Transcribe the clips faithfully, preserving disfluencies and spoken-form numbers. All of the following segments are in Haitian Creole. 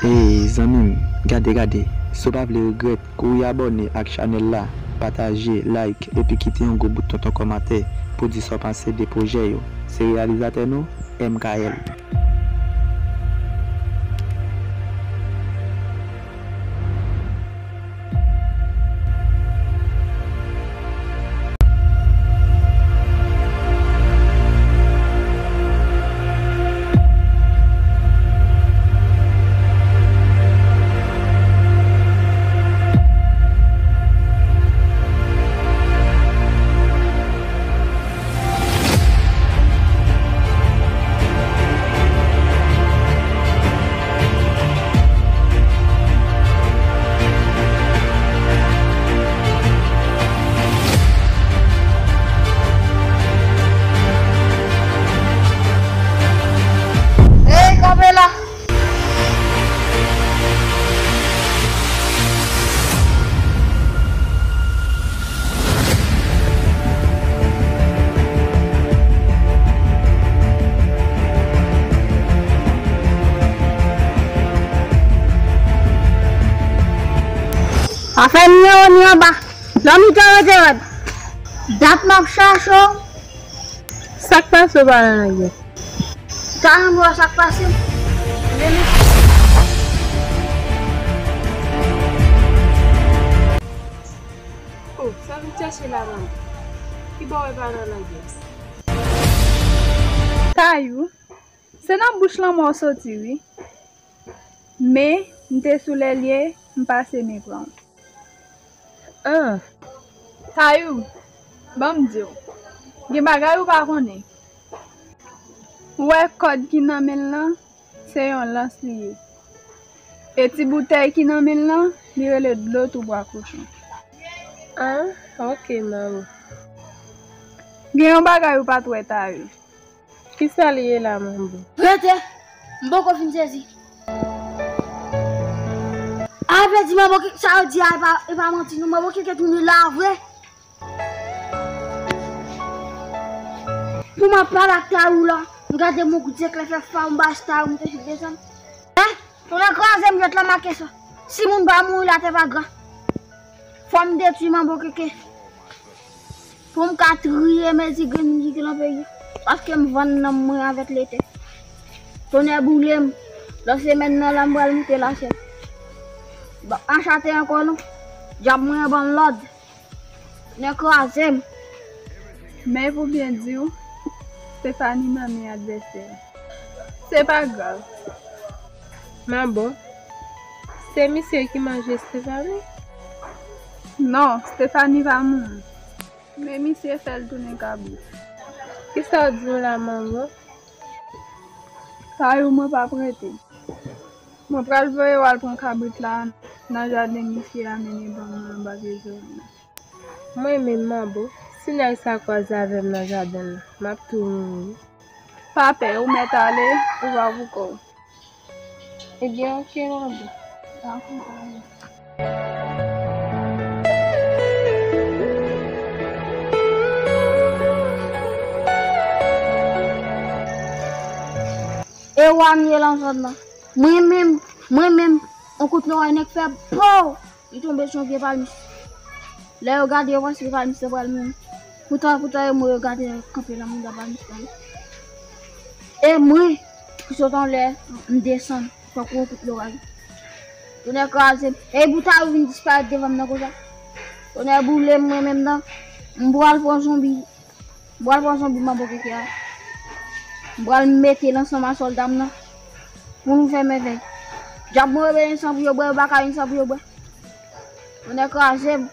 Ey, zanmi m, gade, gade. Si w pa vle regrèt, kouri abòne ak chanèl la, pataje, like, epi kite yon gwo bout tonton kòmantè pou di sa w panse de pwojè yo. Se reyalizatè nou, M K L. Ey, kanpe la! Pa fè ni anwo ni anba. Lòm li te rete rèd. Dat m ap chache w. Sa k pase w pa nan lagè? Ta renmen wè sa k pase. Oh, sa vin chache la, manman. Ki bò w pa nan lagè? Tayou, se nan bouch lanmò w soti, wi. Men, m te sou lè l ye, m pase men pran w. Ah! Tayou, ban m di w, gen bagay ou pa konnen. Ou wè kòd ki nan men l lan, se yon lans li ye. E ti boutèy ki nan men l lan, li rele dlo tou bwa kochon. Ah, ok, manbo. Gen yon bagay ou pa t wè, Tayou. Kisa li ye la, manbo? Rete! M poko fin sezi. A vle di manbo ke sa yo di a, e pa, e pa manti non, manbo keke tounen la vre. Pou m ap pale ak Tayou la, m gade mon kout zeklè fè faw, m ba Tayou, m te fin desann. Hein? Tonnè kraze m, jwèt la make sa. Si moun pa mouri la, tè pa gra. Fò m detwi manbo keke. Pou m ka triye mezi grenn moun ki nan peyi a. Paske m vann nanm mwen avèk lete. Tonnè boule m. Lòt semèn nan la, m pral moute lachèn. Bon, acha te ankò non. Dyab mwen an ban m lòd. Tonnè kraze m. Men pou byen di w, Stephanie nan men advèsè a. Se pa grav. Manbo, se misye ki manje Stephanie? Non, Stephanie pa mouri. Men misye fè l tounen kabrit. Kisa w di m la, manbo? Tayou, mwen p ap rete. Mwen pral voye w al pran kabrit la nan jaden misye a mennen ban mwen anba pye zòn nan. Mwen menm, manbo, si nèg sa kwaze avè m nan jaden nan, m ap tou mouri. Pa pè, ou mèt ale, ou va pou kò w. Ebyen, oke, manbo. Dakò, pa ale. E wa m ye lan zòn nan. Mwen menm, mwen menm, on kout loray nèg fè pow! Li tonbe sou yon vye palmis. Lè yo gade, yo panse palmis lan pral mouri. Poutan, poutan, e mwen yo gade kanpe nan mouda palmis lan. E mwen, ki sot anlè, m desann, tankou yon kout loray. Tonnè kraze m. E bout a yo vin disparèt devan m nan konsa. Tonnè boule m, mwen menm nan. M pral pran zonbi. M pral pran zonbi manbo keke a. M pral mete l ansanm a sòlda m nan. Pou nou fè mèvèy. Dyab mwen yo bezwen san pou yo bwè, yo pa ka jwenn san pou yo bwè. Tonnè kraze m.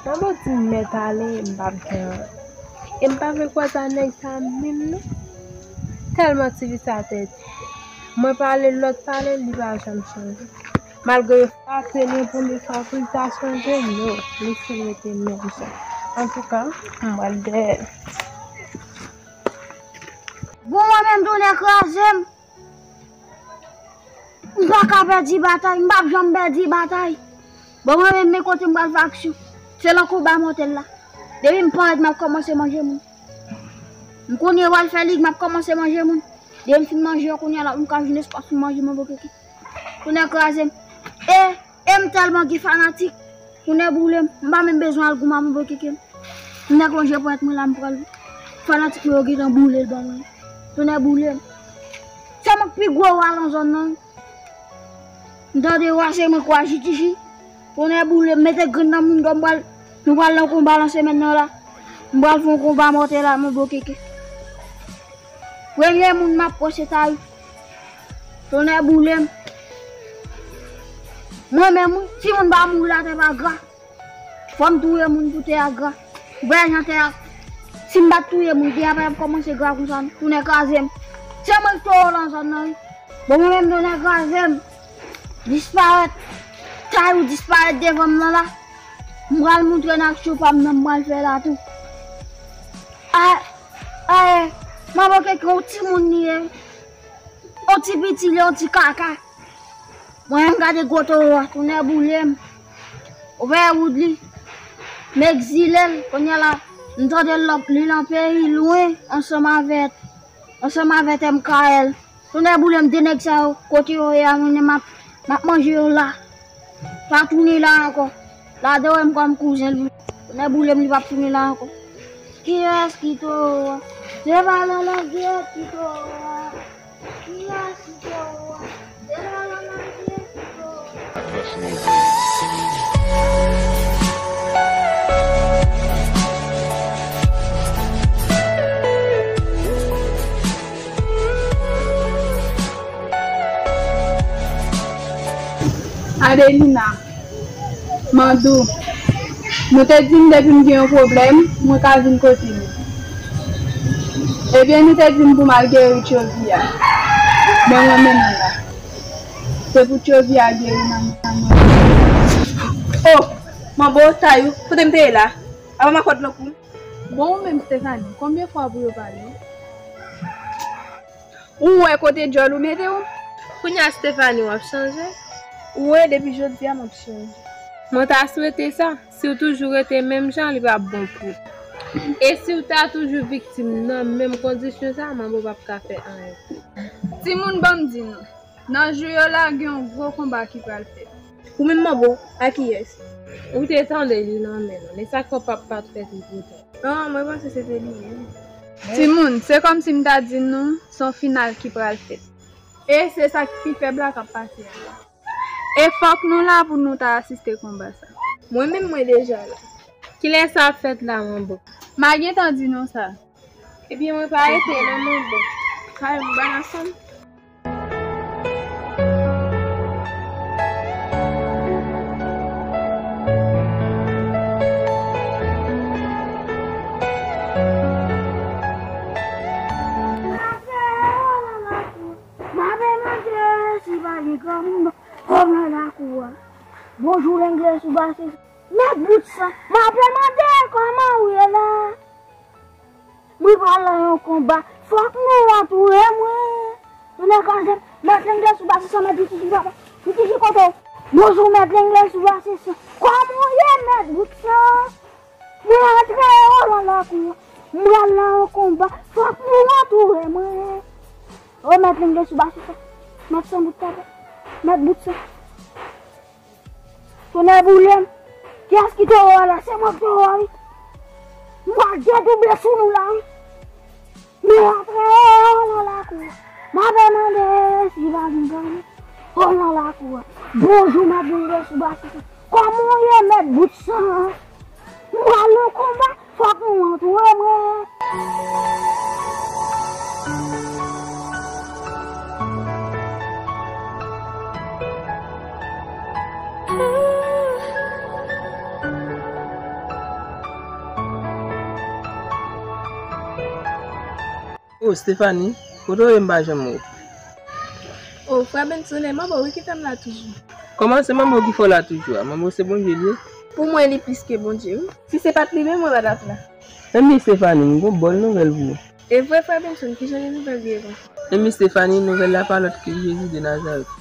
Manbo di m mèt ale, m p ap gen anyen. E m pa vle kwaze a nèg sa menm non. Tèlman ti fi sa tèt. Mwen pale, lòt pale, li pa janm chanje. Malgre yo frape li yon premye fwa pou li ta chanje, non, li stil rete menm jan. Antouka, m pral dèyè l. Bon, mwen menm, tonnè kraze m. M pa ka pèdi batay, m p ap janm pèdi batay. Bon, mwen menm, men kote m pral fè aksyon. Se nan konba mòtèl la. Depi m parèt, m ap kòmanse manje moun. M konnen yo pral fè lig, m ap kòmanse manje moun. Depi m fin manje yo kounye a la, m ka jwenn espas pou m manje manbo keke. Tonnè kraze m. E, e m tèlman gen fanatik. Tonnè boule m. M pa menm bezwen al goumen manbo keke m. M nèk lonje pwèt mwen la, m pral. Fanatik mwen yo gentan boule l ban mwen. Tonnè boule m. Se mwen k pi gwo wa nan zòn nan. M tande wa se mwen k wa jitiji. Tonnè boule m, mete grenn nan moun dò, m pral, nou pral nan konba nan semèn nan la. M pral fè yon konba mòtèl la, manbo keke. Premye moun m ap pran se Tayou. Tonnè boule m. Mwen menm, wi, timoun pa mouri la, tè pa gra. Fò m touye moun pou tè a gra. Ou wè jan tè a. Si m pa t touye moun, tè a pa t ap kòmanse gra konsa non. Tonnè kraze m. Se mwen ki towo nan zòn nan, wi. Bon, mwen menm, tonnè kraze m. Disparèt. Tayou disparèt devan m nan la. M pral montre n aksyon pa m nan, m pral fè la tou. Ay, ay, manbo keke yon timoun li ye. Yon ti piti li, yon ti kaka. Mwen menm gade gwo towo a, tonnè boule m. Ou wè woud li. M egzile l, kounye a la, m tande l, li nan peyi lwen, ansanm avè, ansanm avè M K L. Tonnè boule m, de nèg sa yo, kote yo ye a, mwen menm m ap, m ap manje yo la. Pa tounen la ankò. La dèyè m kòm kouzen l. Tonnè boule m, li p ap tounen la ankò. Kiyès ki towo a? Se pa Lanlan Giyèt ki towo a. Kiyès ki towo a? Se pa Lanlan Giyèt ki towo a. Adelina, Mandou, nou te di m depi m gen yon pwoblèm, mwen ka vin kote nou. Ebyen, nou te di m pou m al geri Tchovi a. Men mwen menm la. Se pou Tchovi a geri nan men mwen. Oh, manbo, Tayou, kote m te ye la? Apa m ak kòd lan kou m? Bon, ou menm, Stephanie, konbyen fwa pou yo pale w? Ou wè kote djòl ou mete w? Kounye a Stephanie w ap chanje? Ou wè, depi jodi a m ap chanje. Mwen ta swete sa, si w toujou rete menm jan, li p ap bon pou ou. E si w ta toujou viktim nan menm kondisyon sa, manbo p ap ka fè anyen. Timoun, ban m di nou, nan jou yo la, gen yon gwo konba ki pral fèt. Ou menm manbo, a kiyès? Ou te tande li nan men nou, men sa k fè w p ap pa t fè tripotay. Non, mwen panse se te li menm. Timoun, se kòmsi m ta di nou, se yon final ki pral fèt. E se sa k pi fèb la k ap pase a la. E fòk nou la pou nou ta asiste konba sa. Mwen menm, mwen deja la. Kilè sa ap fèt la, manbo? M a gentan di nou sa. Ebyen, mwen pa rete non, manbo. Kay, m bay ansanm. M ape mande si pa gen granmoun nan kòm nan lakou a. Bonjou, Lenglè sou base. Mèt bout san. M ape mande kòman ou ye la. Mwen pral nan yon konba. Fòk nou antoure mwen. Tonnè kraze m. Mèt Lenglè sou base san, mèt Boutsan, papa. Boutsan, kote w? Bonjou, mèt Lenglè sou base san. Kòman w ye, mèt Boutsan? Mwen antre o nan lakou a. M pral nan yon konba. Fòk nou antoure mwen. O, mèt Lenglè sou base san. Mèt san bout, papa. Mèt Boutsan. Tonnè boule m. Kiyès ki towo a la? Se mwen k towo a, wi. M pral dedouble sou nou la, wi. Nou antre o nan lakou a. M ape mande si pa gen granmoun o nan lakou a. Bonjou, mèt Lenglè sou base san. Kòman w ye, mèt Boutsan? M pral nan konba. Fòk nou antoure mwen. Stephanie, kote w ye m pa janm wè w? O, frè Benson, e manbo wi ki fè m la toujou. Kòman se manbo ki fè w la toujou a? Manbo se Bondye l ye? Pou mwen, li plis ke Bondye, wi. Si se pa t li menm, mwen pa t ap la. Ebyen, Stephanie, m gon bòn nouvèl pou ou. E vre, frè Benson, kijan de nouvèl li ye konsa? Ebyen, Stephanie, nouvèl la pa lòt ke Jezi de Nazarèt.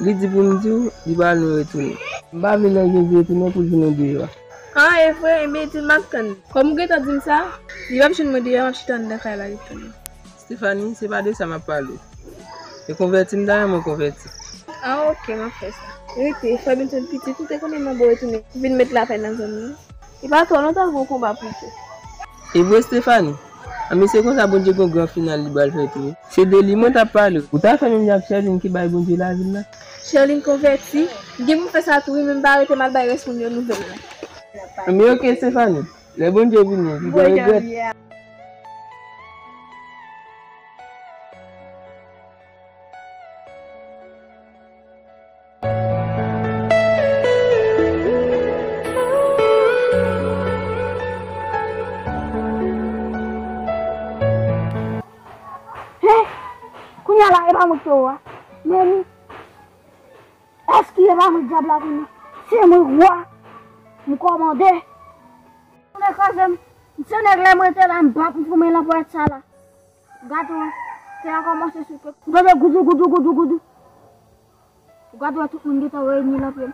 Li di pou m di w, li pral nou retounen. M pa vle lè Jezi retounen pou l jwenn nou deyò a. An, e vre, ebyen, di l m ap tann li. Kòm ou gentan di m sa, li p ap jwenn mwen deyò, m ap chita anndan kay la ret tann li. Stephanie, se pa de sa m ap pale. E konvèti m ta renmen w konvèti. An, oke, m ap fè sa. Rete, frè Benson pitit, ou te konnen manbo retounen vin met lapè nan zòn nan. E pa twò lontan l gon konba pou l fè. E vre, Stephanie? Anben se konsa Bondye gon gran final li pral fè tou wi. Se de li mwen t ap pale. Ou ta fè menm jan ak Sherline ki bay Bondye lavi l la? Sherline konvèti? M gen pou m fè sa tou wi, men m pa rete m al bay rès moun yo nouvèl la. Anben oke, Stephanie. Lè Bondye vini, li gen regrèt. Hey! Kounye a la, e pa mwen ki te wè w a. Men, èske e pa mwen dyab la kounye a? Se mwen wa, m kòmande. Tonnè kraze m. Se nèg la m rete la, m pa pou foumen lanpòt sa la. Gade w, tè a kòmanse souke. M tande goudou, goudou, goudou, goudou. Ou gade wè tout moun gentan reyini nan pye m.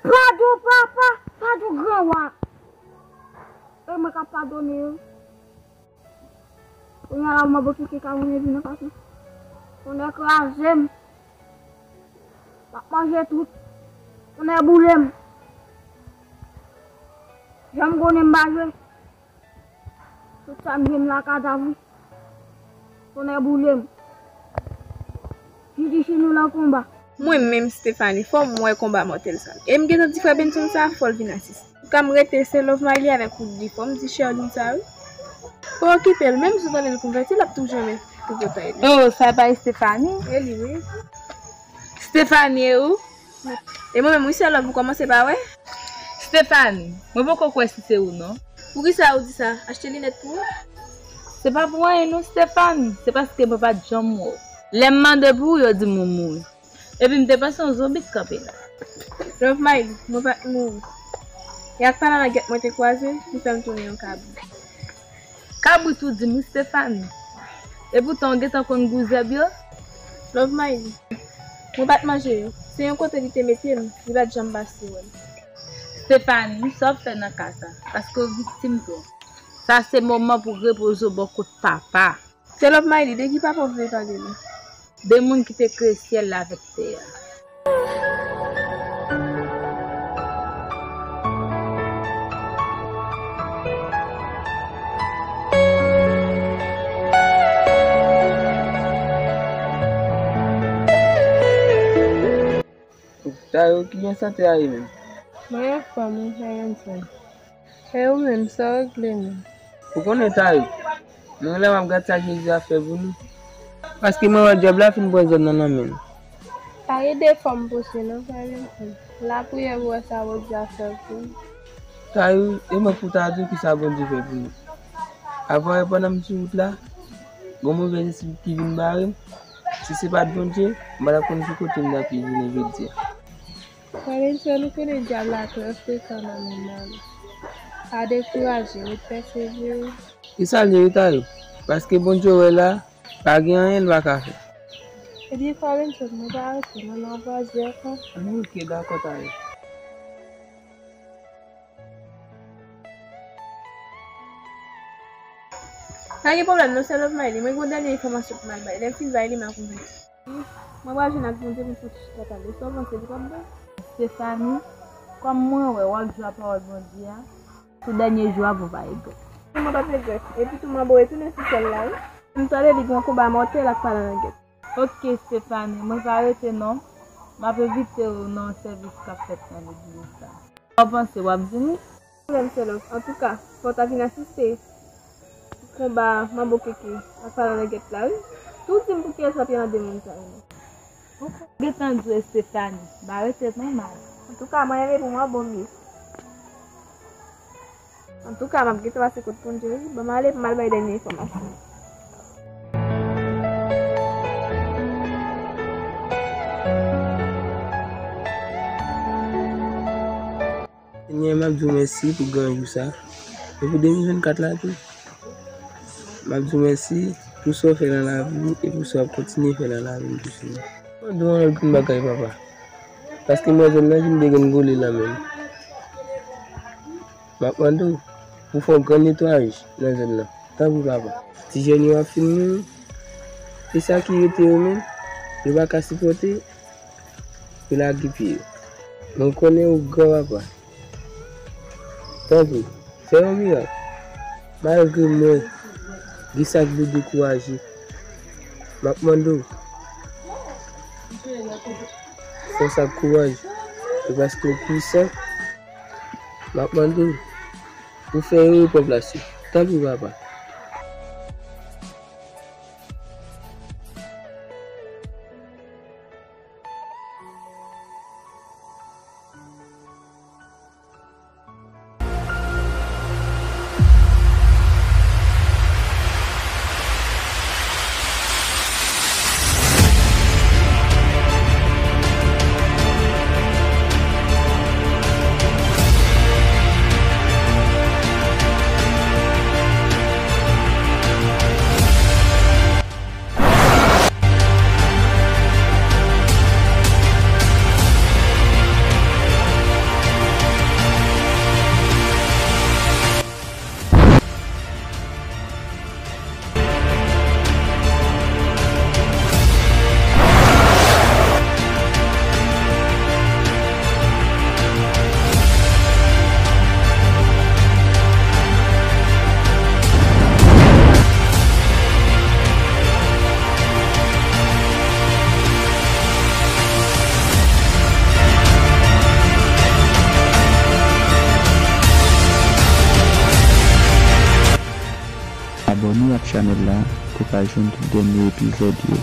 Padon papa, padon gran wa. E mwen k ap padone yo. Kounye a la manbo keke ka mouye vin anfas mwen. Tonnè kraze m. M ap manje tout. Tonnè boule m. Jan m konnen m pa jwe. Tout sa m jwe m la kadav wi. Tonnè boule m. Jiji si nou nan konba. Mwen menm Stephanie, fò m wè konba mòtèl sa. E m gentan di frè Benson sa, fò l vin asiste. Pou ka m rete, se Love Miley avèk Woodly. Fò m di Sherline sa wi. Pa okipe l, menm si w tande l konvèti, l ap toujou renmen tripotay li. Oh, sa pa Stephanie? E li wi. Stephanie, e ou? E mwen menm wi, sè Love, ou kòmanse pa wè? Stephanie, mwen poko kwè si se ou non. Poukisa ou di sa? Achte linèt pou ou? Se pa pou anyen non, Stephanie. Se paske mwen pa t janm wè w. Lè m mande pou ou, yo di m ou mouri. Epi m te panse yon zonbi t kanpe la. Love Miley, mwen pa t mouri. E ak Pala Nagèt mwen te kwaze, li fè m tounen yon kabrit. Kabrit ou di m wi, Stephanie. Epoutan ou gentan konn gou zèb yo? Love Miley, mwen pa t manje yo. Se yon kote li te mete m, li pa t janm pase wè m. Stephanie, sa w ap fè nan ka sa? Paske w viktim twòp. Sa se moman pou w repoze w bò kot papa. Sè Love Miley, de ki papa w vle pale la? De moun ki te kreye syèl la avèk tè a. Tayou, kijan sante a ye menm? Mwen anfòm wi, Lorenzo. E ou menm, sa w regle menm? Ou konnen Tayou, mwen la m ap gad sa Jezi ap fè pou nou. Paske mwen wè dyab la fin pran zòn nan nan men l. Pa gen de fòm pou se non, frè Lorenzo. Lapriyè pou wè sa Bondye ap fè pou nou. Tayou, e mwen pou ta di w kisa Bondye fè pou nou. Avanyè pandan m sou wout la, gon movèz espri ki vin bare m. Si se pa t Bondye, m pa t ap konn ki kote m t ap ye jounen jodi a. Frè Lorenzo, nou konnen dyab la trè frekan nan mond nan wi. Pa dekouraje, ret pèsevere. E sa l ye wi Tayou, paske Bondye wè la, pa gen anyen l pa ka fè. Ebyen, frè Lorenzo, mwen pa rete non, n a kwaze ankò. Anben oke, dakò Tayou. Pa gen pwoblèm non, sè Love Miley, mwen gen yon dènye enfòmasyon pou m al bay. Lè m fin bay li, m a konvèti. Mwen pral jwenn ak Bondye pou m fouti chita pale. Sa w panse, li p ap bon? Stephanie, kòm mwen wè w ap jwe ak pawòl Bondye a, sou dènye jou a pou w pa regrèt. Mwen p ap regrèt. Epi tou, manbo retounen sou syèl la wi. M tande li gen yon konba mòtèl ak Pala Nagèt. Oke Stephanie, mwen pa rete non. M ap envite w nan yon sèvis k ap fèt nan legliz la. Sa w panse, w ap vini? Pwoblèm sè Love. Antouka, fò w ta vin asiste konba manbo keke ak Pala Nagèt la wi. Tou di m pou kiyès w ap ye nan de moun sa yo non. Ou gentan di w Stephanie, m pa rete non, m ale. Antouka, mwen renmen pou manbo m ye. Antouka, m ap gentan pase kot Bondye wi. Ban m ale pou m al bay dènye enfòmasyon. M ap di w mèsi pou gran jou sa. E pou de mil vennkat la tou, m ap di w mèsi pou sa w fè nan lavi m e pou sa w ap kontinye fè nan lavi m tou, Senyè. Mande w anpil bagay, papa. Paske manzè nan vin degrenngole nan men m. M ap mande w pou fè yon gran netwayaj nan zòn nan. Tanpri, papa. Ti jèn yo ap fin mouri. E sa ki rete yo menm, yo pa ka sipòte, yo lage pye yo. Mwen konnen ou gran, papa. Tanpri, fè yon mirak. Malgre mwen gen sa k vle dekouraje, m ap mande w, fòs ak kouraj, e paske w pwisan, m ap mande w pou fè yon repò plase. Tanpri, papa. Abòne ak chanèl la pou w ka jwenn tout dènye epizòd yo.